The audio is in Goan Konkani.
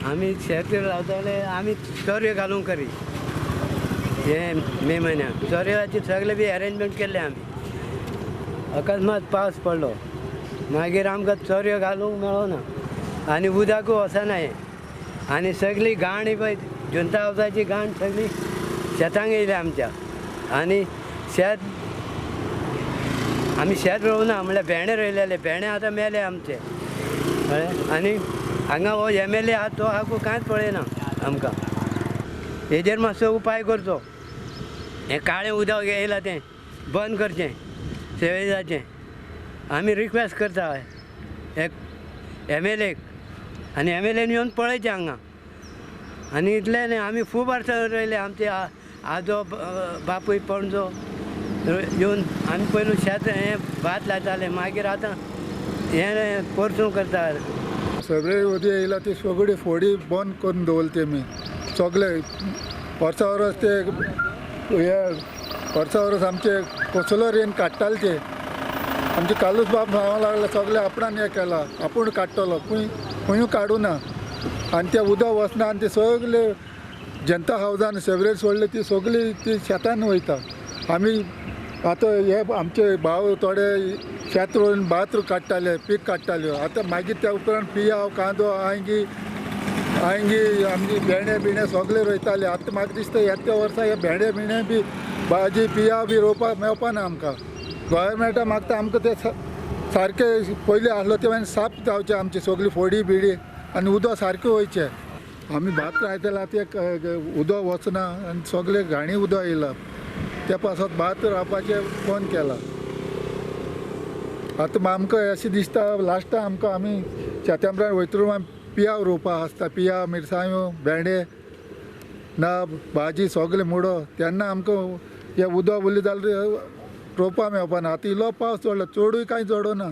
आमी शेत लावताले, आमी चरयो घालूंक करी हे मे म्हयन्याक चरयाची सगळे बी अरेंजमेंट केल्ले आमी. अकस्मात पावस पडलो, मागीर आमकां चरयो घालूंक मेळना आनी उदकूय वचना हें. आनी सगळी घाण ही पळय जनता हावसाची घाण सगळी शेतांक येयल्या आमच्या. आनी शेत आमी शेत रोवना म्हणल्यार भेंडे रोयलेले, भेंडे आतां मेले आमचे, कळ्ळें. आनी हांगा हो एम एल ए आहा तो आहा कांयच पळयना आमकां. हेजेर मातसो उपाय करचो. हें काळें उदक येयलां तें बंद करचें सिवेजाचें. आमी रिक्वेस्ट करता एक एम एल एक आनी एम एल एन येवन पळयचें हांगा. आनी इतलें न्ही, आमी खूब वर्सां रोयले. आमचे आजो बापूय पणजो येवन आमी पयलू शेत हें भात लायताले, मागीर आतां हें पोरसूं करता. सगळे उदक येयला ती सगळी फोडी बंद करून दवरले तेमी सगळे. वर्सा वर्स ते हे वर्सा वर्स आमचे कसलो रेन काडटाले ते. आमचे कालूच बाब सांगूंक लागले, सगळे आपणान हें केलां, आपूण काडटलो, खंय खंयूय काडूना. आनी तें उदक वचना आनी ते सगळे जनता हावजान सेवरेज सोडले ती सगळी ती शेतान वयता. आमी आतां हे आमचे भाव थोडे शेत रोवन भात काडटाले, पीक काडटाल्यो. आतां मागीर त्या उपरांत पियाव, कांदो, आंगी आंगी आमची भेंडे बिंडे सगळे रोयताले. आतां म्हाका दिसता ह्या त्या वर्सा हे भेंडे बिंडे बी भाजी पियाव बी रोवपाक मेळपा ना आमकां. गोवोरमेंटा मागता आमकां ते सारकें पयलीं आसलो ते मागीर साफ जावचें आमची सगळी फोडी बिडी आनी उदक सारकें वयचें. आमी भात लायतले आतां एक उदक वचना आनी सगळे घाणी उदक येयला, त्या पासत भात रावपाचें बंद केलां. आतां आमकां अशें दिसता लास्टाक आमकां आमी शेतां वयतलो आमी पियाव रोवपा आसता, पियाव, मिरसांग्यो, भेंडे ना भाजी सगळे मुडो. तेन्ना आमकां हे उदक उरलें जाल्यार रोवपा मेळपा ना. आतां इल्लो पावस चडलो, चडूय कांय चडना.